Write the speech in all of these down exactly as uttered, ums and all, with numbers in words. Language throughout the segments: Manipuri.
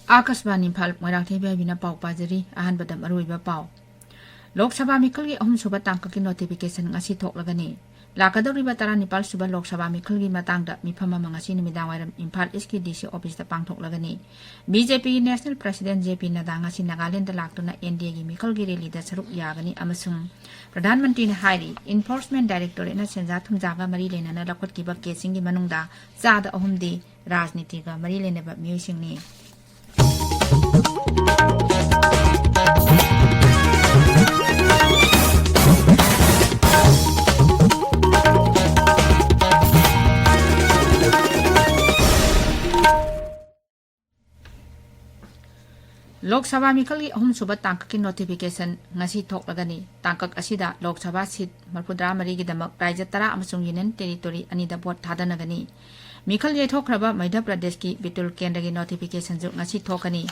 ꯑꯥꯀꯥꯁꯕꯥꯅꯤ ꯏꯝꯐꯥꯜ, ꯃꯣꯏꯔꯥꯡꯊꯦꯝ ꯏꯕꯦꯝꯕꯤꯅ ꯄꯥꯎ ꯄꯥꯖꯔꯤ꯫ ꯑꯍꯥꯟꯕꯗ ꯃꯔꯨꯑꯣꯏꯕ ꯄꯥꯎ꯫ ꯂꯣꯛ ꯁꯚꯥ ꯃꯤꯈꯜꯒꯤ ꯑꯍꯨꯝꯁꯨꯕ ꯇꯥꯡꯀꯛꯀꯤ ꯅꯣꯇꯤꯐꯤꯀꯦꯁꯟ ꯉꯁꯤ ꯊꯣꯛꯂꯒꯅꯤ꯫ ꯂꯥꯛꯀꯗꯧꯔꯤꯕ ꯇꯔꯥꯅꯤꯄꯥꯜ ꯁꯨꯕ ꯂꯣꯛ ꯁꯚꯥ ꯃꯤꯈꯜꯒꯤ ꯃꯇꯥꯡꯗ ꯃꯤꯐꯝ ꯑꯃ ꯉꯁꯤ ꯅꯨꯃꯤꯗꯥꯡ ꯋꯥꯏꯔꯝ ꯏꯝꯐꯥꯜ ꯏꯁꯀꯤ ꯗꯤ ꯁꯤ ꯑꯣꯐꯤꯁꯇ ꯄꯥꯡꯊꯣꯛꯂꯒꯅꯤ꯫ ꯕꯤ ꯖꯦ ꯄꯤꯒꯤ ꯅꯦꯁꯅꯦꯜ ꯄ꯭ꯔꯁꯤꯗꯦꯟ ꯖꯦ ꯄꯤ ꯅꯗꯥ ꯉꯁꯤ ꯅꯥꯒꯥꯂꯦꯟꯗ ꯂꯥꯛꯇꯨꯅ ꯑꯦꯟ ꯗꯤ ꯑꯦꯒꯤ ꯃꯤꯈꯜꯒꯤ ꯔꯦꯂꯤꯗ ꯁꯔꯨꯛ ꯌꯥꯒꯅꯤ ꯑꯃꯁꯨꯡ ꯄ꯭ꯔꯙꯥꯟ ꯃꯟꯇ꯭ꯔꯤꯅ ꯍꯥꯏꯔꯤ, ꯏꯟꯐꯣꯔꯁꯃꯦꯟ ꯗꯥꯏꯔꯦꯛꯇꯣꯔꯦꯠꯅ ꯁꯦꯟꯖꯥ ꯊꯨꯝꯖꯥꯒ ꯃꯔꯤ ꯂꯩꯅꯅ ꯂꯧꯈꯠꯈꯤꯕ ꯀꯦꯁꯁꯤꯡꯒꯤ ꯃꯅꯨꯡꯗ ꯆꯥꯗ ꯑꯍꯨꯝꯗꯤ ꯔꯥꯖꯅꯤꯇꯤꯒ ꯃꯔꯤ ꯂꯩꯅꯕ ꯃꯤꯑꯣꯏꯁꯤꯡꯅꯤ꯫ ꯂꯣꯛ ꯁꯚꯥ ꯃꯤꯈꯜꯒꯤ ꯑꯍꯨꯝꯁꯨꯕ ꯇꯥꯡꯀꯛꯀꯤ ꯅꯣꯇꯤꯐꯤꯀꯦꯁꯟ ꯉꯁꯤ ꯊꯣꯛꯂꯒꯅꯤ꯫ ꯇꯥꯡꯀꯛ ꯑꯁꯤꯗ ꯂꯣꯛ ꯁꯚꯥ ꯁꯤꯠ ꯃꯔꯤꯐꯨꯇꯔꯥ ꯃꯔꯤꯒꯤꯗꯃꯛ ꯔꯥꯖ꯭ꯌ ꯇꯔꯥ ꯑꯃꯁꯨꯡ ꯌꯨꯅꯤꯌꯟ ꯇꯦꯔꯤꯇꯣꯔꯤ ꯑꯅꯤꯗ ꯚꯣꯠ ꯊꯥꯗꯅꯒꯅꯤ꯫ ꯃꯤꯈꯜ ꯌꯩꯊꯣꯛꯈ꯭ꯔꯕ ꯃꯙ꯭ꯌ ꯄ꯭ꯔꯗꯦꯁꯀꯤ ꯕꯤꯇꯨꯜ ꯀꯦꯟꯗ꯭ꯔꯒꯤ ꯅꯣꯇꯤꯐꯤꯀꯦꯁꯟꯁꯨ ꯉꯁꯤ ꯊꯣꯛꯀꯅꯤ꯫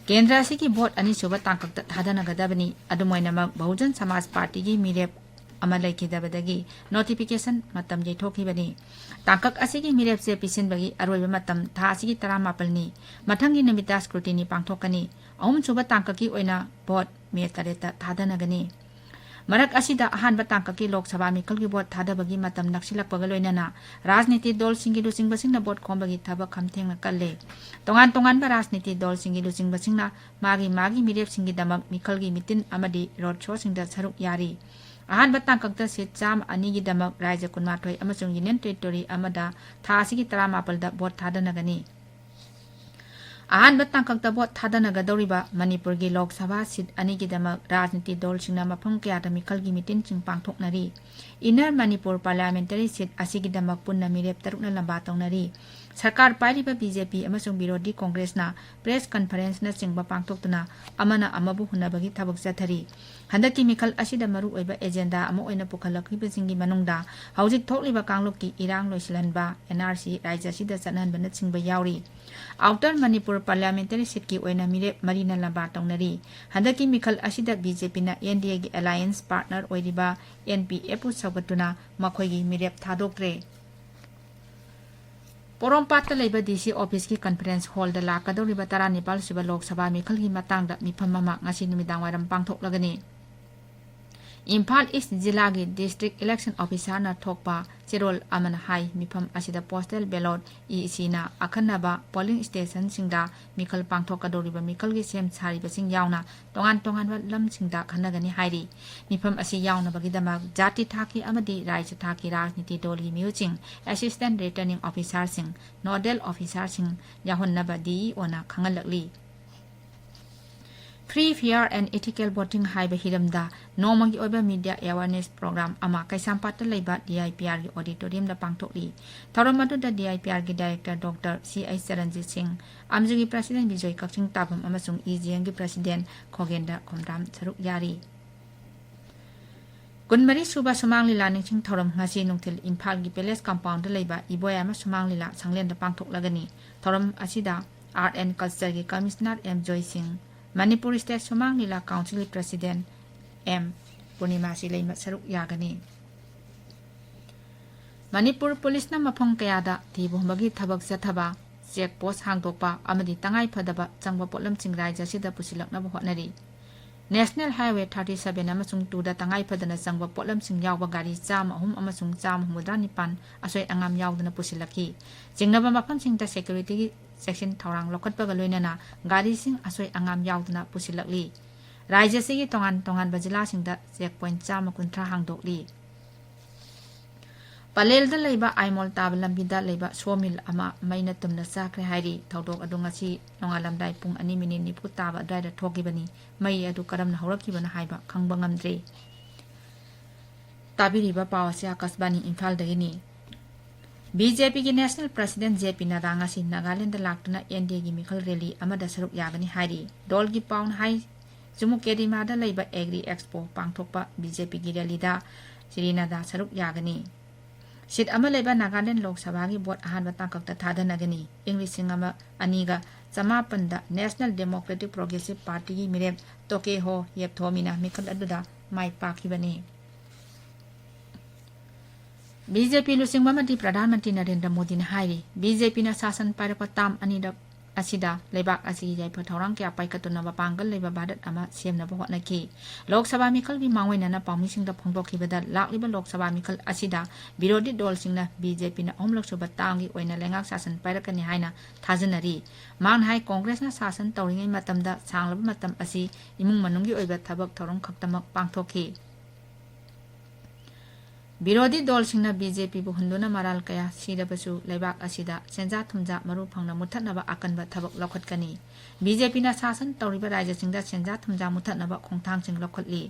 ꯀꯦꯟꯗ꯭ꯔ ꯑꯁꯤꯒꯤ ꯚꯣꯠ ꯑꯅꯤꯁꯨꯕ ꯇꯥꯡꯀꯛꯇ ꯊꯥꯗꯅꯒꯗꯕꯅꯤ꯫ ꯑꯗꯨꯝ ꯑꯣꯏꯅꯃꯛ, ꯕꯍꯨꯖꯟ ꯁꯃꯥꯖ ꯄꯥꯔꯇꯤꯒꯤ ꯃꯤꯔꯦꯞ ꯑꯃ ꯂꯩꯈꯤꯗꯕꯗꯒꯤ ꯅꯣꯇꯤꯐꯤꯀꯦꯁꯟ ꯃꯇꯝ ꯌꯩꯊꯣꯛꯈꯤꯕꯅꯤ꯫ ꯇꯥꯡꯀꯛ ꯑꯁꯤꯒꯤ ꯃꯤꯔꯦꯞꯁꯦ ꯄꯤꯁꯤꯟꯕꯒꯤ ꯑꯔꯣꯏꯕ ꯃꯇꯝ ꯊꯥ ꯑꯁꯤꯒꯤ ꯇꯔꯥꯃꯥꯄꯜꯅꯤ꯫ ꯃꯊꯪꯒꯤ ꯅꯨꯃꯤꯠꯇ ꯁ꯭ꯀ꯭ꯔꯨꯇꯤꯅꯤ ꯄꯥꯡꯊꯣꯛꯀꯅꯤ꯫ ꯑꯍꯨꯝꯁꯨꯕ ꯇꯥꯡꯀꯛꯀꯤ ꯑꯣꯏꯅ ꯚꯣꯠ ꯃꯦ ꯇꯔꯦꯠꯇ ꯊꯥꯗꯅꯒꯅꯤ꯫ ꯃꯔꯛ ꯑꯁꯤꯗ, ꯑꯍꯥꯟꯕ ꯇꯥꯡꯀꯛꯀꯤ ꯂꯣꯛ ꯁꯚꯥ ꯃꯤꯈꯜꯒꯤ ꯚꯣꯠ ꯊꯥꯗꯕꯒꯤ ꯃꯇꯝ ꯅꯛꯁꯤꯜꯂꯛꯄꯒ ꯂꯣꯏꯅꯅ ꯔꯥꯖꯅꯤꯇꯤ ꯗꯜꯁꯤꯡꯒꯤ ꯂꯨꯆꯤꯡꯕꯁꯤꯡꯅ ꯚꯣꯠ ꯈꯣꯝꯕꯒꯤ ꯊꯕꯛ ꯈꯝꯊꯦꯡꯅ ꯀꯜꯂꯦ꯫ ꯇꯣꯉꯥꯟ ꯇꯣꯉꯥꯟꯕ ꯔꯥꯖꯅꯤꯇꯤ ꯗꯜꯁꯤꯡꯒꯤ ꯂꯨꯆꯤꯡꯕꯁꯤꯡꯅ ꯃꯥꯒꯤ ꯃꯥꯒꯤ ꯃꯤꯔꯦꯞꯁꯤꯡꯒꯤꯗꯃꯛ ꯃꯤꯈꯜꯒꯤ ꯃꯤꯇꯤꯟ ꯑꯃꯗꯤ ꯔꯣꯗ ꯁꯣꯁꯤꯡꯗ ꯁꯔꯨꯛ ꯌꯥꯔꯤ꯫ ꯑꯍꯥꯟꯕ ꯇꯥꯡꯀꯛꯇ ꯁꯤꯠ ꯆꯥꯝꯃ ꯑꯅꯤꯒꯤꯗꯃꯛ ꯔꯥꯖ꯭ꯌ ꯀꯨꯟꯃꯥꯊꯣꯏ ꯑꯃꯁꯨꯡ ꯌꯨꯅꯤꯌꯟ ꯇꯦꯔꯤꯇꯣꯔꯤ ꯑꯃꯗ ꯊꯥ ꯑꯁꯤꯒꯤ ꯇꯔꯥꯃꯥꯄꯜꯗ ꯚꯣꯠ ꯊꯥꯗꯅꯒꯅꯤ꯫ ꯑꯍꯥꯟꯕ ꯇꯥꯡꯀꯛꯇ ꯚꯣꯠ ꯊꯥꯗꯅꯒꯗꯧꯔꯤꯕ ꯃꯅꯤꯄꯨꯔꯒꯤ ꯂꯣꯛ ꯁꯚꯥ ꯁꯤꯠ ꯑꯅꯤꯒꯤꯗꯃꯛ ꯔꯥꯖꯅꯤꯇꯤ ꯗꯜꯁꯤꯡꯅ ꯃꯐꯝ ꯀꯌꯥꯗ ꯃꯤꯈꯜꯒꯤ ꯃꯤꯇꯤꯟꯁꯤꯡ ꯄꯥꯡꯊꯣꯛꯅꯔꯤ꯫ ꯏꯟꯅꯔ ꯃꯅꯤꯄꯨꯔ ꯄꯥꯔꯂꯤꯌꯥꯃꯦꯟꯇꯔꯤ ꯁꯤꯠ ꯑꯁꯤꯒꯤꯗꯃꯛ ꯄꯨꯟꯅ ꯃꯤꯔꯦꯞ ꯇꯔꯨꯛꯅ ꯂꯝꯕꯥ ꯇꯧꯅꯔꯤ꯫ ꯁꯔꯀꯥꯔ ꯄꯥꯏꯔꯤꯕ ꯕꯤ ꯖꯦ ꯄꯤ ꯑꯃꯁꯨꯡ ꯕꯤꯔꯣꯙꯤ ꯀꯣꯡꯒ꯭ꯔꯦꯁꯅ ꯄ꯭ꯔꯦꯁ ꯀꯟꯐꯔꯦꯟꯁꯅꯆꯤꯡꯕ ꯄꯥꯡꯊꯣꯛꯇꯨꯅ ꯑꯃꯅ ꯑꯃꯕꯨ ꯍꯨꯟꯅꯕꯒꯤ ꯊꯕꯛ ꯆꯠꯊꯔꯤ꯫ ꯍꯟꯗꯛꯀꯤ ꯃꯤꯈꯜ ꯑꯁꯤꯗ ꯃꯔꯨꯑꯣꯏꯕ ꯑꯦꯖꯦꯟꯗꯥ ꯑꯃ ꯑꯣꯏꯅ ꯄꯨꯈꯠꯂꯛꯈꯤꯕꯁꯤꯡꯒꯤ ꯃꯅꯨꯡꯗ ꯍꯧꯖꯤꯛ ꯊꯣꯛꯂꯤꯕ ꯀꯥꯡꯂꯨꯞꯀꯤ ꯏꯔꯥꯡ ꯂꯣꯏꯁꯤꯜꯍꯟꯕ, ꯑꯦꯟ ꯑꯥꯔ ꯁꯤ ꯔꯥꯖ꯭ꯌ ꯑꯁꯤꯗ ꯆꯠꯅꯍꯟꯕꯅꯆꯤꯡꯕ ꯌꯥꯎꯔꯤ꯫ ꯑꯥꯎꯇꯔ ꯃꯅꯤꯄꯨꯔ ꯄꯥꯔꯂꯤꯌꯥꯃꯦꯟꯇꯔꯤ ꯁꯤꯠꯀꯤ ꯑꯣꯏꯅ ꯃꯤꯔꯦꯞ ꯃꯔꯤꯅ ꯂꯝꯕꯥ ꯇꯧꯅꯔꯤ꯫ ꯍꯟꯗꯛꯀꯤ ꯃꯤꯈꯜ ꯑꯁꯤꯗ ꯕꯤ ꯖꯦ ꯄꯤꯅ ꯑꯦꯟ ꯗꯤ ꯑꯦꯒꯤ ꯑꯦꯂꯥꯏꯌꯦꯟꯁ ꯄꯥꯔꯠꯅꯔ ꯑꯣꯏꯔꯤꯕ ꯑꯦꯟ ꯄꯤ ꯑꯦꯐꯄꯨ ꯁꯧꯒꯠꯇꯨꯅ ꯃꯈꯣꯏꯒꯤ ꯃꯤꯔꯦꯞ ꯊꯥꯗꯣꯛꯇ꯭ꯔꯦ꯫ ꯄꯣꯔꯣꯝꯄꯥꯠꯇ ꯂꯩꯕ ꯗꯤ ꯁꯤ ꯑꯣꯐꯤꯁꯀꯤ ꯀꯟꯐꯔꯦꯟꯁ ꯍꯣꯜꯗ ꯂꯥꯛꯀꯗꯧꯔꯤꯕ ꯇꯔꯥꯅꯤꯄꯥꯜ ꯁꯨꯕ ꯂꯣꯛ ꯁꯚꯥ ꯃꯤꯈꯜꯒꯤ ꯃꯇꯥꯡꯗ ꯃꯤꯐꯝ ꯑꯃ ꯉꯁꯤ ꯅꯨꯃꯤꯗꯥꯡ ꯋꯥꯏꯔꯝ ꯄꯥꯡꯊꯣꯛꯂꯒꯅꯤ꯫ ꯏꯝꯐꯥꯜ ꯏꯁ ꯖꯤꯂꯥꯒꯤ ꯗꯤꯁꯇ꯭ꯔꯤꯛ ꯏꯂꯦꯛꯁꯟ ꯑꯣꯐꯤꯁꯥꯔꯅ ꯊꯣꯛꯄ ꯆꯦꯔꯣꯜ ꯑꯃꯅ ꯍꯥꯏ, ꯃꯤꯐꯝ ꯑꯁꯤꯗ ꯄꯣꯁꯇꯦꯜ ꯕꯦꯂꯣꯠ, ꯏ ꯁꯤꯅ ꯑꯈꯟꯅꯕ ꯄꯣꯂꯤꯡ ꯁ꯭ꯇꯦꯁꯟꯁꯤꯡꯗ ꯃꯤꯈꯜ ꯄꯥꯡꯊꯣꯛꯀꯗꯧꯔꯤꯕ ꯃꯤꯈꯜꯒꯤ ꯁꯦꯝ ꯁꯥꯔꯤꯕꯁꯤꯡ ꯌꯥꯎꯅ ꯇꯣꯉꯥꯟ ꯇꯣꯉꯥꯟꯕ ꯂꯝꯁꯤꯡꯗ ꯈꯟꯅꯒꯅꯤ ꯍꯥꯏꯔꯤ꯫ ꯃꯤꯐꯝ ꯑꯁꯤ ꯌꯥꯎꯅꯕꯒꯤꯗꯃꯛ ꯖꯥꯇꯤ ꯊꯥꯛꯀꯤ ꯑꯃꯗꯤ ꯔꯥꯖ꯭ꯌ ꯊꯥꯛꯀꯤ ꯔꯥꯖꯅꯤꯇꯤ ꯗꯜꯒꯤ ꯃꯤꯍꯨꯠꯁꯤꯡ, ꯑꯦꯁꯤꯁꯇꯦꯟꯠ ꯔꯤꯇꯔꯅꯤꯡ ꯑꯣꯐꯤꯁꯥꯔꯁꯤꯡ, ꯅꯣꯗꯦꯜ ꯑꯣꯐꯤꯁꯥꯔꯁꯤꯡ ꯌꯥꯎꯍꯟꯅꯕ ꯗꯤ ꯏ ꯑꯣꯅ ꯈꯪꯍꯜꯂꯛꯂꯤ꯫ Free, Fair and Ethical Voting ꯍꯥꯏꯕ ꯍꯤꯔꯝꯗ ꯅꯣꯡꯃꯒꯤ ꯑꯣꯏꯕ ꯃꯤꯗꯤꯌꯥ ꯑꯦꯋꯥꯔꯅꯦꯁ ꯄ꯭ꯔꯣꯒ꯭ꯔꯥꯝ ꯑꯃ ꯀꯩꯁꯥꯝꯄꯥꯠꯇ ꯂꯩꯕ ꯗꯤ ꯑꯥꯏ ꯄꯤ ꯑꯥꯔꯒꯤ ꯑꯣꯗꯤꯇꯣꯔꯤꯌꯝꯗ ꯄꯥꯡꯊꯣꯛꯂꯤ꯫ ꯊꯧꯔꯝ ꯑꯗꯨꯗ ꯗꯤ ꯑꯥꯏ ꯄꯤ ꯑꯥꯔꯒꯤ director doctor C H Charanjit Singh, ꯑꯝꯖꯨꯒꯤ ꯄ꯭ꯔꯁꯤꯗꯦꯟꯠ ꯕꯤꯖꯣꯏ ꯀꯛꯆꯤꯡ ꯇꯥꯕꯝ ꯑꯃꯁꯨꯡ ꯏ ꯖꯤ ꯑꯦꯝꯒꯤ ꯄ꯭ꯔꯁꯤꯗꯦꯟꯠ ꯈꯣꯒꯦꯟꯗ꯭ꯔ ꯈꯣꯝꯗ꯭ꯔꯥꯝ ꯁꯔꯨꯛ ꯌꯥꯔꯤ꯫ ꯀꯨꯟꯃꯔꯤ ꯁꯨꯕ ꯁꯨꯃꯥꯡ ꯂꯤꯂꯥ ꯅꯤꯡꯁꯤꯡ ꯊꯧꯔꯝ ꯉꯁꯤ ꯅꯨꯡꯊꯤꯜ ꯏꯝꯐꯥꯜꯒꯤ ꯄꯦꯂꯦꯁ ꯀꯝꯄꯥꯎꯟꯗ ꯂꯩꯕ ꯏꯕꯣꯌꯥꯏꯃ ꯁꯨꯃꯥꯡ ꯂꯤꯂꯥ ꯁꯪꯂꯦꯟꯗ ꯄꯥꯡꯊꯣꯛꯂꯒꯅꯤ꯫ ꯊꯧꯔꯝ ꯑꯁꯤꯗ ꯑꯥꯔꯠ ꯑꯦꯟ ꯀꯜꯆꯔꯒꯤ ꯀꯃꯤꯁꯅꯔ ꯑꯦꯝ ꯖꯣꯏ ꯁꯤꯡ, ꯃꯅꯤꯄꯨꯔ ꯁ꯭ꯇꯦꯠ ꯁꯨꯃꯥꯡ ꯂꯤꯂꯥ ꯀꯥꯎꯟꯁꯤꯜꯒꯤ ꯄ꯭ꯔꯁꯤꯗꯦꯟꯠ ꯑꯦꯝ ꯄꯨꯔꯅꯤꯃꯥ ꯁꯤꯂꯩꯃ ꯁꯔꯨꯛ ꯌꯥꯒꯅꯤ꯫ ꯃꯅꯤꯄꯨꯔ ꯄꯨꯂꯤꯁꯅ ꯃꯐꯝ ꯀꯌꯥꯗ ꯊꯤꯕ ꯍꯨꯝꯕꯒꯤ ꯊꯕꯛ ꯆꯠꯊꯕ, ꯆꯦꯛ ꯄꯣꯁ ꯍꯥꯡꯗꯣꯛꯄ ꯑꯃꯗꯤ ꯇꯉꯥꯏ ꯐꯗꯕ ꯆꯪꯕ ꯄꯣꯠꯂꯝꯁꯤꯡ ꯔꯥꯖ꯭ꯌ ꯑꯁꯤꯗ ꯄꯨꯁꯤꯜꯂꯛꯅꯕ ꯍꯣꯠꯅꯔꯤ꯫ ꯅꯦꯁꯅꯦꯜ ꯍꯥꯏꯋꯦ ꯊꯥꯔꯇꯤ ꯁꯚꯦꯟ ꯑꯃꯁꯨꯡ ꯇꯨꯗ ꯇꯉꯥꯏ ꯐꯗꯅ ꯆꯪꯕ ꯄꯣꯠꯂꯝꯁꯤꯡ ꯌꯥꯎꯕ ꯒꯥꯔꯤ ꯆꯥꯝꯃ ꯑꯍꯨꯝ ꯑꯃꯁꯨꯡ ꯆꯥꯝꯃ ꯍꯨꯝꯐꯨꯇꯔꯥ ꯅꯤꯄꯥꯟ ꯑꯁꯣꯏ ꯑꯉꯥꯝ ꯌꯥꯎꯗꯅ ꯄꯨꯁꯤꯜꯂꯛꯈꯤ꯫ ꯆꯤꯡꯅꯕ ꯃꯐꯝꯁꯤꯡꯗ ꯁꯦꯀ꯭ꯌꯨꯔꯤꯇꯤꯒꯤ ꯆꯦꯛꯁꯤꯟ ꯊꯧꯔꯥꯡ ꯂꯧꯈꯠꯄꯒ ꯂꯣꯏꯅꯅ ꯒꯥꯔꯤꯁꯤꯡ ꯑꯁꯣꯏ ꯑꯉꯥꯝ ꯌꯥꯎꯗꯅ ꯄꯨꯁꯤꯜꯂꯛꯂꯤ꯫ ꯔꯥꯖ꯭ꯌ ꯑꯁꯤꯒꯤ ꯇꯣꯉꯥꯟ ꯇꯣꯉꯥꯟꯕ ꯖꯤꯂꯥꯁꯤꯡꯗ ꯆꯦꯛ ꯄꯣꯏꯟꯠ ꯆꯥꯝꯃ ꯀꯨꯟꯊ꯭ꯔꯥ ꯍꯥꯡꯗꯣꯛꯂꯤ꯫ ꯄꯂꯦꯜꯗ ꯂꯩꯕ ꯑꯥꯏꯃꯣꯜ ꯇꯥꯕ ꯂꯝꯕꯤꯗ ꯂꯩꯕ ꯁꯣ ꯃꯤꯜ ꯑꯃ ꯃꯩꯅ ꯇꯨꯝꯅ ꯆꯥꯈ꯭ꯔꯦ ꯍꯥꯏꯔꯤ꯫ ꯊꯧꯗꯣꯛ ꯑꯗꯨ ꯉꯁꯤ ꯅꯣꯡꯉꯥꯜꯂꯝꯗꯥꯏ ꯄꯨꯡ ꯑꯅꯤ ꯃꯤꯅꯤꯠ ꯅꯤꯐꯨ ꯇꯥꯕ ꯑꯗꯨꯋꯥꯏꯗ ꯊꯣꯛꯈꯤꯕꯅꯤ꯫ ꯃꯩ ꯑꯗꯨ ꯀꯔꯝꯅ ꯍꯧꯔꯛꯈꯤꯕꯅꯣ ꯍꯥꯏꯕ ꯈꯪꯕ ꯉꯝꯗ꯭ꯔꯤ꯫ ꯇꯥꯕꯤꯔꯤꯕ ꯄꯥꯎ ꯑꯁꯤ ꯑꯥꯀꯥꯁꯕꯥꯅꯤ ꯏꯝꯐꯥꯜꯗꯒꯤꯅꯤ꯫ ꯕꯤ ꯖꯦ ꯄꯤꯒꯤ ꯅꯦꯁꯅꯦꯜ ꯄ꯭ꯔꯁꯤꯗꯦꯟꯠ ꯖꯦ ꯄꯤ ꯅꯗꯥ ꯉꯁꯤ ꯅꯥꯒꯥꯂꯦꯟꯗ ꯂꯥꯛꯇꯨꯅ ꯑꯦꯟ ꯗꯤ ꯑꯦꯒꯤ ꯃꯤꯈꯜ ꯔꯦꯂꯤ ꯑꯃꯗ ꯁꯔꯨꯛ ꯌꯥꯒꯅꯤ ꯍꯥꯏꯔꯤ꯫ ꯗꯣꯜꯒꯤ ꯄꯥꯎꯅ ꯍꯥꯏ, ꯆꯨꯃꯨꯀꯦꯗꯤꯃꯥꯗ ꯂꯩꯕ ꯑꯦꯒ꯭ꯔꯤ ꯑꯦꯛꯁꯄꯣ ꯄꯥꯡꯊꯣꯛꯄ ꯕꯤ ꯖꯦ ꯄꯤꯒꯤ ꯔꯦꯂꯤꯗ ꯁ꯭ꯔꯤ ꯅꯗꯥ ꯁꯔꯨꯛ ꯌꯥꯒꯅꯤ꯫ ꯁꯤꯠ ꯑꯃ ꯂꯩꯕ ꯅꯥꯒꯥꯂꯦꯟ ꯂꯣꯛ ꯁꯚꯥꯒꯤ ꯚꯣꯠ ꯑꯍꯥꯟꯕ ꯇꯥꯡꯀꯛꯇ ꯊꯥꯗꯅꯒꯅꯤ꯫ ꯏꯪ ꯂꯤꯁꯤꯡ ꯑꯃ ꯑꯅꯤꯒ ꯆꯃꯥꯄꯟꯗ ꯅꯦꯁꯅꯦꯜ ꯗꯦꯃꯣꯀ꯭ꯔꯦꯇꯤꯛ ꯄ꯭ꯔꯣꯒ꯭ꯔꯦꯁꯤꯞ ꯄꯥꯔꯇꯤꯒꯤ ꯃꯤꯔꯦꯞ ꯇꯣꯀꯦꯍꯣ ꯌꯦꯞꯊꯣꯃꯤꯅ ꯃꯤꯈꯜ ꯑꯗꯨꯗ ꯃꯥꯏ ꯄꯥꯛꯈꯤꯕꯅꯤ꯫ ꯕꯤ ꯖꯦ ꯄꯤ ꯂꯨꯆꯤꯡꯕ ꯑꯃꯗꯤ ꯄ꯭ꯔꯙꯥꯟ ꯃꯟꯇ꯭ꯔꯤ ꯅꯔꯦꯟꯗ꯭ꯔ ꯃꯣꯗꯤꯅ ꯍꯥꯏꯔꯤ, ꯕꯤ ꯖꯦ ꯄꯤꯅ ꯁꯥꯁꯟ ꯄꯥꯏꯔꯛꯄ ꯇꯥꯝ ꯑꯅꯤꯔꯛ ꯑꯁꯤꯗ ꯂꯩꯕꯥꯛ ꯑꯁꯤꯒꯤ ꯌꯥꯏꯐ ꯊꯧꯔꯥꯡ ꯀꯌꯥ ꯄꯥꯏꯈꯠꯇꯨꯅ ꯃꯄꯥꯡꯒꯜ ꯂꯩꯕ ꯚꯥꯔꯠ ꯑꯃ ꯁꯦꯝꯅꯕ ꯍꯣꯠꯅꯈꯤ꯫ ꯂꯣꯛ ꯁꯚꯥ ꯃꯤꯈꯜꯒꯤ ꯃꯥꯡꯑꯣꯏꯅꯅ ꯄꯥꯎꯃꯤꯁꯤꯡꯗ ꯐꯣꯡꯗꯣꯛꯈꯤꯕꯗ, ꯂꯥꯛꯂꯤꯕ ꯂꯣꯛ ꯁꯚꯥ ꯃꯤꯈꯜ ꯑꯁꯤꯗ ꯕꯤꯔꯣꯙꯤ ꯗꯣꯜꯁꯤꯡꯅ ꯕꯤ ꯖꯦ ꯄꯤꯅ ꯑꯍꯨꯝꯂꯛ ꯁꯨꯕ ꯇꯥꯝꯒꯤ ꯑꯣꯏꯅ ꯂꯩꯉꯥꯛ ꯁꯥꯁꯟ ꯄꯥꯏꯔꯛꯀꯅꯤ ꯍꯥꯏꯅ ꯊꯥꯖꯅꯔꯤ꯫ ꯃꯍꯥꯛꯅ ꯍꯥꯏ, ꯀꯣꯡꯒ꯭ꯔꯦꯁꯅ ꯁꯥꯁꯟ ꯇꯧꯔꯤꯉꯩ ꯃꯇꯝꯗ ꯁꯥꯡꯂꯕ ꯃꯇꯝ ꯑꯁꯤ ꯏꯃꯨꯡ ꯃꯅꯨꯡꯒꯤ ꯑꯣꯏꯕ ꯊꯕꯛ ꯊꯧꯔꯝ ꯈꯛꯇꯃꯛ ꯄꯥꯡꯊꯣꯛꯈꯤ꯫ ꯕꯤꯔꯣꯙꯤ ꯗꯣꯜꯁꯤꯡꯅ ꯕꯤ ꯖꯦ ꯄꯤꯕꯨ ꯍꯨꯟꯗꯨꯅ ꯃꯔꯥꯜ ꯀꯌꯥ ꯁꯤꯔꯕꯁꯨ ꯂꯩꯕꯥꯛ ꯑꯁꯤꯗ ꯁꯦꯟꯖꯥ ꯊꯨꯝꯖꯥ ꯃꯔꯨ ꯐꯪꯅ ꯃꯨꯠꯊꯠꯅꯕ ꯑꯀꯟꯕ ꯊꯕꯛ ꯂꯧꯈꯠꯀꯅꯤ꯫ ꯕꯤ ꯖꯦ ꯄꯤꯅ ꯁꯥꯁꯟ ꯇꯧꯔꯤꯕ ꯔꯥꯖ꯭ꯌꯁꯤꯡꯗ ꯁꯦꯟꯖꯥ ꯊꯨꯝꯖꯥ ꯃꯨꯠꯊꯠꯅꯕ ꯈꯣꯡꯊꯥꯡꯁꯤꯡ ꯂꯧꯈꯠꯂꯤ꯫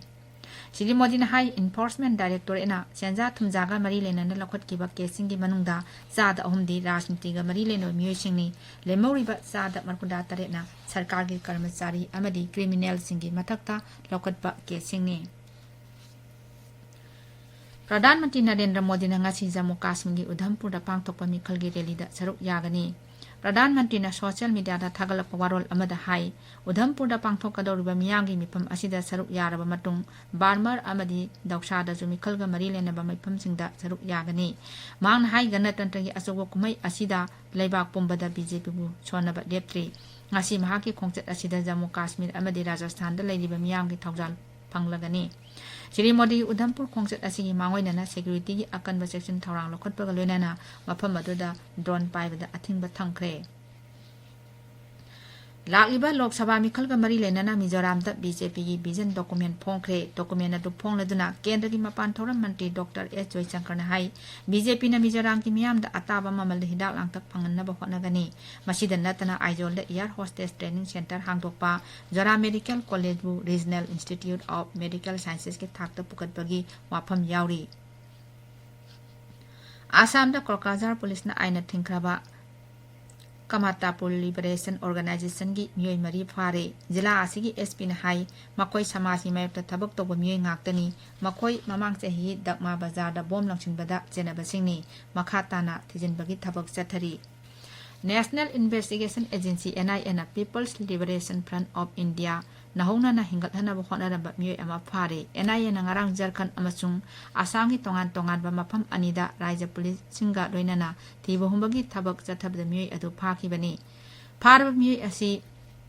ꯁ꯭ꯔꯤ ꯃꯣꯗꯤꯅ ꯍꯥꯏ, ꯏꯟꯐꯣꯔꯁꯃꯦꯟ ꯗꯥꯏꯔꯦꯛꯇꯣꯔꯦꯠꯅ ꯁꯦꯟꯖꯥ ꯊꯨꯝꯖꯥꯒ ꯃꯔꯤ ꯂꯩꯅꯅ ꯂꯧꯈꯠꯈꯤꯕ ꯀꯦꯁꯁꯤꯡꯒꯤ ꯃꯅꯨꯡꯗ ꯆꯥꯗ ꯑꯍꯨꯝꯗꯤ ꯔꯥꯖꯅꯤꯇꯤꯒ ꯃꯔꯤ ꯂꯩꯅꯕ ꯃꯤꯑꯣꯏꯁꯤꯡꯅꯤ꯫ ꯂꯦꯝꯍꯧꯔꯤꯕ ꯆꯥꯗ ꯃꯔꯤꯐꯨꯇꯔꯦꯠꯅ ꯁꯔꯀꯥꯔꯒꯤ ꯀꯔꯃꯆꯥꯔꯤ ꯑꯃꯗꯤ ꯀ꯭ꯔꯤꯃꯤꯅꯦꯜꯁꯤꯡꯒꯤ ꯃꯊꯛꯇ ꯂꯧꯈꯠꯄ ꯀꯦꯁꯁꯤꯡꯅꯤ꯫ ꯄ꯭ꯔꯙꯥꯟ ꯃꯟꯇ꯭ꯔꯤ ꯅꯔꯦꯟꯗ꯭ꯔ ꯃꯣꯗꯤꯅ ꯉꯁꯤ ꯖꯝꯃꯨ ꯀꯥꯁꯃꯤꯔꯒꯤ ꯎꯙꯝꯄꯨꯔꯗ ꯄꯥꯡꯊꯣꯛꯄ ꯃꯤꯈꯜꯒꯤ ꯔꯦꯂꯤꯗ ꯁꯔꯨꯛ ꯌꯥꯒꯅꯤ꯫ ꯄ꯭ꯔꯙꯥꯟ ꯃꯟꯇ꯭ꯔꯤꯅ ꯁꯣꯁꯤꯌꯦꯜ ꯃꯤꯗꯤꯌꯥꯗ ꯊꯥꯒꯠꯂꯛꯄ ꯋꯥꯔꯣꯜ ꯑꯃꯗ ꯍꯥꯏ, ꯎꯙꯝꯄꯨꯔꯗ ꯄꯥꯡꯊꯣꯛꯀꯗꯧꯔꯤꯕ ꯃꯤꯌꯥꯝꯒꯤ ꯃꯤꯐꯝ ꯑꯁꯤꯗ ꯁꯔꯨꯛ ꯌꯥꯔꯕ ꯃꯇꯨꯡ, ꯕꯥꯔꯃꯔ ꯑꯃꯗꯤ ꯗꯧꯁꯥꯗꯁꯨ ꯃꯤꯈꯜꯒ ꯃꯔꯤ ꯂꯩꯅꯕ ꯃꯤꯐꯝꯁꯤꯡꯗ ꯁꯔꯨꯛ ꯌꯥꯒꯅꯤ꯫ ꯃꯍꯥꯛꯅ ꯍꯥꯏ, ꯒꯅꯇꯟꯇ꯭ꯔꯒꯤ ꯑꯆꯧꯕ ꯀꯨꯝꯍꯩ ꯑꯁꯤꯗ ꯂꯩꯕꯥꯛ ꯄꯨꯝꯕꯗ ꯕꯤ ꯖꯦ ꯄꯤꯕꯨ ꯁꯣꯟꯅꯕ ꯂꯦꯞꯇ꯭ꯔꯤ꯫ ꯉꯁꯤ ꯃꯍꯥꯛꯀꯤ ꯈꯣꯡꯆꯠ ꯑꯁꯤꯗ ꯖꯝꯃꯨ ꯀꯥꯁꯃꯤꯔ ꯑꯃꯗꯤ ꯔꯥꯖꯁꯊꯥꯟꯗ ꯂꯩꯔꯤꯕ ꯃꯤꯌꯥꯝꯒꯤ ꯊꯧꯖꯥꯜ ꯐꯪꯂꯒꯅꯤ꯫ ꯁ꯭ꯔꯤ ꯃꯣꯗꯤꯒꯤ ꯎꯙꯝꯄꯨꯔ ꯈꯣꯡꯆꯠ ꯑꯁꯤꯒꯤ ꯃꯥꯡꯑꯣꯏꯅꯅ ꯁꯦꯀ꯭ꯌꯨꯔꯤꯇꯤꯒꯤ ꯑꯀꯟꯕ ꯆꯦꯛꯁꯤꯟ ꯊꯧꯔꯥꯡ ꯂꯧꯈꯠꯄꯒ ꯂꯣꯏꯅꯅ ꯃꯐꯝ ꯑꯗꯨꯗ ꯗ꯭ꯔꯣꯟ ꯄꯥꯏꯕꯗ ꯑꯊꯤꯡꯕ ꯊꯝꯈ꯭ꯔꯦ꯫ ꯂꯥꯛꯂꯤꯕ ꯂꯣꯛ ꯁꯚꯥ ꯃꯤꯈꯜꯒ ꯃꯔꯤ ꯂꯩꯅꯅ ꯃꯤꯖꯣꯔꯥꯝꯗ ꯕꯤ ꯖꯦ ꯄꯤꯒꯤ ꯚꯤꯖꯟ ꯗꯣꯀꯨꯃꯦꯟ ꯐꯣꯡꯈ꯭ꯔꯦ꯫ ꯗꯣꯀꯨꯃꯦꯟ ꯑꯗꯨ ꯐꯣꯡꯂꯗꯨꯅ ꯀꯦꯟꯗ꯭ꯔꯒꯤ ꯃꯄꯥꯟ ꯊꯧꯔꯝ ꯃꯟꯇ꯭ꯔꯤ ꯗꯣꯛꯇꯔ ꯑꯦꯁ ꯖꯣꯏꯁꯪꯀꯔꯅ ꯍꯥꯏ, ꯕꯤ ꯖꯦ ꯄꯤꯅ ꯃꯤꯖꯣꯔꯥꯝꯒꯤ ꯃꯤꯌꯥꯝꯗ ꯑꯇꯥꯕ ꯃꯃꯜꯗ ꯍꯤꯗꯥꯛ ꯂꯥꯡꯊꯛ ꯐꯪꯍꯟꯅꯕ ꯍꯣꯠꯅꯒꯅꯤ꯫ ꯃꯁꯤꯗ ꯅꯠꯇꯅ ꯑꯥꯏꯖꯣꯜꯗ ꯏꯌꯥꯔ ꯍꯣꯁꯇꯦꯁ ꯇ꯭ꯔꯦꯅꯤꯡ ꯁꯦꯟꯇꯔ ꯍꯥꯡꯗꯣꯛꯄ, ꯖꯣꯔꯥꯝ ꯃꯦꯗꯤꯀꯦꯜ ꯀꯣꯂꯦꯖꯕꯨ ꯔꯤꯖꯅꯦꯜ ꯏꯟꯁꯇꯤꯇ꯭ꯌꯨꯠ ꯑꯣꯐ ꯃꯦꯗꯤꯀꯦꯜ ꯁꯥꯏꯟꯁꯦꯁꯀꯤ ꯊꯥꯛꯇ ꯄꯨꯈꯠꯄꯒꯤ ꯋꯥꯐꯝ ꯌꯥꯎꯔꯤ꯫ ꯑꯁꯥꯝꯗ ꯀꯣꯀ꯭ꯔꯥꯖꯥꯔ ꯄꯨꯂꯤꯁꯅ ꯑꯥꯏꯟꯅ ꯊꯤꯡꯈ꯭ꯔꯕ ꯀꯃꯥꯇꯥꯄꯨꯔ ꯂꯤꯕꯔꯦꯁꯟ ꯑꯣꯔꯒꯅꯥꯏꯖꯦꯁꯟꯒꯤ ꯃꯤꯑꯣꯏ ꯃꯔꯤ ꯐꯥꯔꯦ꯫ ꯖꯤꯂꯥ ꯑꯁꯤꯒꯤ ꯑꯦꯁ ꯄꯤꯅ ꯍꯥꯏ, ꯃꯈꯣꯏ ꯁꯃꯥꯖꯀꯤ ꯃꯥꯌꯣꯛꯇ ꯊꯕꯛ ꯇꯧꯕ ꯃꯤꯑꯣꯏ ꯉꯥꯛꯇꯅꯤ꯫ ꯃꯈꯣꯏ ꯃꯃꯥꯡ ꯆꯍꯤ ꯗꯛꯃꯥ ꯕꯖꯥꯔꯗ ꯕꯣꯝ ꯂꯪꯁꯤꯟꯕꯗ ꯆꯦꯟꯅꯕꯁꯤꯡꯅꯤ꯫ ꯃꯈꯥ ꯇꯥꯅ ꯊꯤꯖꯤꯟꯕꯒꯤ ꯊꯕꯛ ꯆꯠꯊꯔꯤ꯫ National Investigation Agency, N I A, ꯅ People's Liberation Front of India, ꯅꯧꯍꯧꯅꯅ ꯍꯤꯡꯒꯠꯍꯟꯅꯕ ꯍꯣꯠꯅꯔꯝꯕ ꯃꯤꯑꯣꯏ ꯑꯃ ꯐꯥꯔꯦ꯫ ꯑꯦꯟ ꯑꯥꯏ ꯑꯦꯅ ꯉꯔꯥꯡ ꯖꯔꯈꯟ ꯑꯃꯁꯨꯡ ꯑꯁꯥꯝꯒꯤ ꯇꯣꯉꯥꯟ ꯇꯣꯉꯥꯟꯕ ꯃꯐꯝ ꯑꯅꯤꯗ ꯔꯥꯏꯖ꯭ꯌ ꯄꯨꯂꯤꯁꯁꯤꯡꯒ ꯂꯣꯏꯅꯅ ꯊꯤꯕ ꯍꯨꯝꯕꯒꯤ ꯊꯕꯛ ꯆꯠꯊꯕꯗ ꯃꯤꯑꯣꯏ ꯑꯗꯨ ꯐꯥꯈꯤꯕꯅꯤ꯫ ꯐꯥꯔꯕ ꯃꯤꯑꯣꯏ ꯑꯁꯤ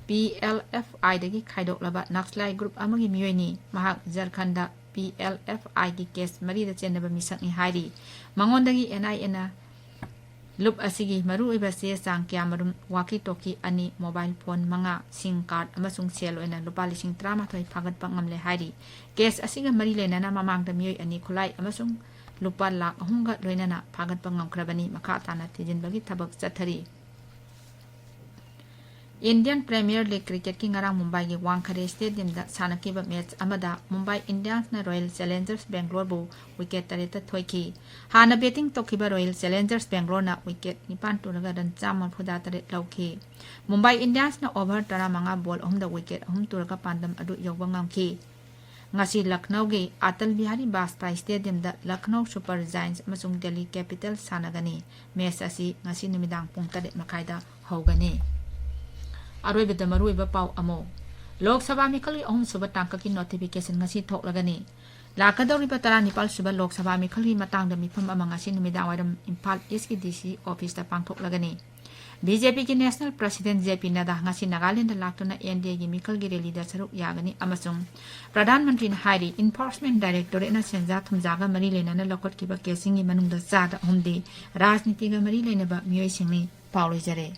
ꯄꯤ ꯑꯦꯜ ꯑꯦꯐ ꯑꯥꯏꯗꯒꯤ ꯈꯥꯏꯗꯣꯛꯂꯕ ꯅꯛꯁꯂꯥꯏ ꯒ꯭ꯔꯨꯞ ꯑꯃꯒꯤ ꯃꯤꯑꯣꯏꯅꯤ꯫ ꯃꯍꯥꯛ ꯖꯔꯈꯟꯗ ꯄꯤ ꯑꯦꯜ ꯑꯦꯐ ꯑꯥꯏꯒꯤ ꯀꯦꯁ ꯃꯔꯤꯗ ꯆꯦꯟꯅꯕ ꯃꯤꯁꯛꯅꯤ ꯍꯥꯏꯔꯤ꯫ ꯃꯉꯣꯟꯗꯒꯤ ꯑꯦꯟ ꯑꯥꯏ ꯑꯦꯅ ꯂꯨꯞ ꯑꯁꯤꯒꯤ ꯃꯔꯨꯑꯣꯏꯕ ꯆꯦ ꯆꯥꯡ ꯀꯌꯥꯃꯔꯨꯝ, ꯋꯥꯀꯤ ꯇꯣꯀꯤ ꯑꯅꯤ, ꯃꯣꯕꯥꯏꯜ ꯐꯣꯟ ꯃꯉꯥ, ꯁꯤꯝ ꯀꯥꯔꯗ ꯑꯃꯁꯨꯡ ꯁꯦꯜ ꯑꯣꯏꯅ ꯂꯨꯄꯥ ꯂꯤꯁꯤꯡ ꯇꯔꯥꯃꯥꯊꯣꯏ ꯐꯥꯒꯠꯄ ꯉꯝꯂꯦ ꯍꯥꯏꯔꯤ꯫ ꯀꯦꯁ ꯑꯁꯤꯒ ꯃꯔꯤ ꯂꯩꯅꯅ ꯃꯃꯥꯡꯗ ꯃꯤꯑꯣꯏ ꯑꯅꯤ ꯈꯨꯠꯂꯥꯏ ꯑꯃꯁꯨꯡ ꯂꯨꯄꯥ ꯂꯥꯈ ꯑꯍꯨꯝꯒ ꯂꯣꯏꯅꯅ ꯐꯥꯒꯠꯄ ꯉꯝꯈ꯭ꯔꯕꯅꯤ꯫ ꯃꯈꯥ ꯇꯥꯅ ꯊꯤꯖꯤꯟꯕꯒꯤ ꯊꯕꯛ ꯆꯠꯊꯔꯤ꯫ ꯏꯟꯗꯤꯌꯟ ꯄ꯭ꯔꯤꯃꯤꯌꯔ ꯂꯤꯒ ꯀ꯭ꯔꯤꯀꯦꯠꯀꯤ ꯉꯔꯥꯡ ꯃꯨꯝꯕꯥꯏꯒꯤ ꯋꯥꯡꯈꯔꯦ ꯁ꯭ꯇꯦꯗꯤꯌꯝꯗ ꯁꯥꯟꯅꯈꯤꯕ ꯃꯦꯆ ꯑꯃꯗ ꯃꯨꯝꯕꯥꯏ ꯏꯟꯗꯤꯌꯟꯁꯅ ꯔꯣꯌꯦꯜ ꯆꯦꯂꯦꯟꯖꯔꯁ ꯕꯦꯡꯒ꯭ꯂꯣꯔꯕꯨ ꯋꯤꯀꯦꯠ ꯇꯔꯦꯠꯇ ꯊꯣꯏꯈꯤ꯫ ꯍꯥꯟꯅ ꯕꯦꯇꯤꯡ ꯇꯧꯈꯤꯕ ꯔꯣꯌꯦꯜ ꯆꯦꯂꯦꯟꯖꯔꯁ ꯕꯦꯡꯒ꯭ꯂꯣꯔꯅ ꯋꯤꯀꯦꯠ ꯅꯤꯄꯥꯟ ꯇꯨꯔꯒ ꯔꯟ ꯆꯥꯝꯃ ꯃꯔꯤꯐꯨꯇꯔꯥ ꯇꯔꯦꯠ ꯂꯧꯈꯤ꯫ ꯃꯨꯝꯕꯥꯏ ꯏꯟꯗꯤꯌꯟꯁꯅ ꯑꯣꯚꯔ ꯇꯔꯥꯃꯉꯥ ꯕꯣꯜ ꯑꯍꯨꯝꯗ ꯋꯤꯀꯦꯠ ꯑꯍꯨꯝ ꯇꯨꯔꯒ ꯄꯥꯟꯗꯝ ꯑꯗꯨ ꯌꯧꯕ ꯉꯝꯈꯤ꯫ ꯉꯁꯤ ꯂꯈꯅꯧꯒꯤ ꯑꯇꯜ ꯕꯤꯍꯥꯔꯤ ꯕꯥꯖꯄꯥꯏ ꯁ꯭ꯇꯦꯗꯤꯌꯝꯗ ꯂꯈꯅꯧ ꯁꯨꯄꯔ ꯖꯥꯏꯟꯁ ꯑꯃꯁꯨꯡ ꯗꯦꯜꯂꯤ ꯀꯦꯄꯤꯇꯜꯁ ꯁꯥꯟꯅꯒꯅꯤ꯫ ꯃꯦꯆ ꯑꯁꯤ ꯉꯁꯤ ꯅꯨꯃꯤꯗꯥꯡ ꯄꯨꯡ ꯇꯔꯦꯠ ꯃꯈꯥꯏꯗ ꯍꯧꯒꯅꯤ꯫ ꯑꯔꯣꯏꯕꯗ ꯃꯔꯨꯑꯣꯏꯕ ꯄꯥꯎ ꯑꯃꯨꯛ꯫ ꯂꯣꯛ ꯁꯚꯥ ꯃꯤꯈꯜꯒꯤ ꯑꯍꯨꯝꯁꯨꯕ ꯇꯥꯡꯀꯛꯀꯤ ꯅꯣꯇꯤꯐꯤꯀꯦꯁꯟ ꯉꯁꯤ ꯊꯣꯛꯂꯒꯅꯤ꯫ ꯂꯥꯛꯀꯗꯧꯔꯤꯕ ꯇꯔꯥꯅꯤꯄꯥꯜ ꯁꯨꯕ ꯂꯣꯛ ꯁꯚꯥ ꯃꯤꯈꯜꯒꯤ ꯃꯇꯥꯡꯗ ꯃꯤꯐꯝ ꯑꯃ ꯉꯁꯤ ꯅꯨꯃꯤꯗꯥꯡꯋꯥꯏꯔꯝ ꯏꯝꯐꯥꯜ ꯏꯁꯀꯤ ꯗꯤ ꯁꯤ ꯑꯣꯐꯤꯁꯇ ꯄꯥꯡꯊꯣꯛꯂꯒꯅꯤ꯫ ꯕꯤ ꯖꯦ ꯄꯤꯒꯤ ꯅꯦꯁꯅꯦꯜ ꯄ꯭ꯔꯁꯤꯗꯦꯟ ꯖꯦ ꯄꯤ ꯅꯗꯥ ꯉꯁꯤ ꯅꯥꯒꯥꯂꯦꯟꯗ ꯂꯥꯛꯇꯨꯅ ꯑꯦꯟ ꯗꯤ ꯑꯦꯒꯤ ꯃꯤꯈꯜꯒꯤ ꯔꯦꯂꯤꯗ ꯁꯔꯨꯛ ꯌꯥꯒꯅꯤ ꯑꯃꯁꯨꯡ ꯄ꯭ꯔꯙꯥꯟ ꯃꯟꯇ꯭ꯔꯤꯅ ꯍꯥꯏꯔꯤ, ꯏꯟꯐꯣꯔꯁꯃꯦꯟ ꯗꯥꯏꯔꯦꯛꯇꯣꯔꯦꯠꯅ ꯁꯦꯟꯖꯥ ꯊꯨꯝꯖꯥꯒ ꯃꯔꯤ ꯂꯩꯅꯅ ꯂꯧꯈꯠꯈꯤꯕ ꯀꯦꯁꯁꯤꯡꯒꯤ ꯃꯅꯨꯡꯗ ꯆꯥꯗ ꯑꯍꯨꯝꯗꯤ ꯔꯥꯖꯅꯤꯇꯤꯒ ꯃꯔꯤ ꯂꯩꯅꯕ ꯃꯤꯑꯣꯏꯁꯤꯡꯅꯤ꯫ ꯄꯥꯎ ꯂꯣꯏꯖꯔꯦ꯫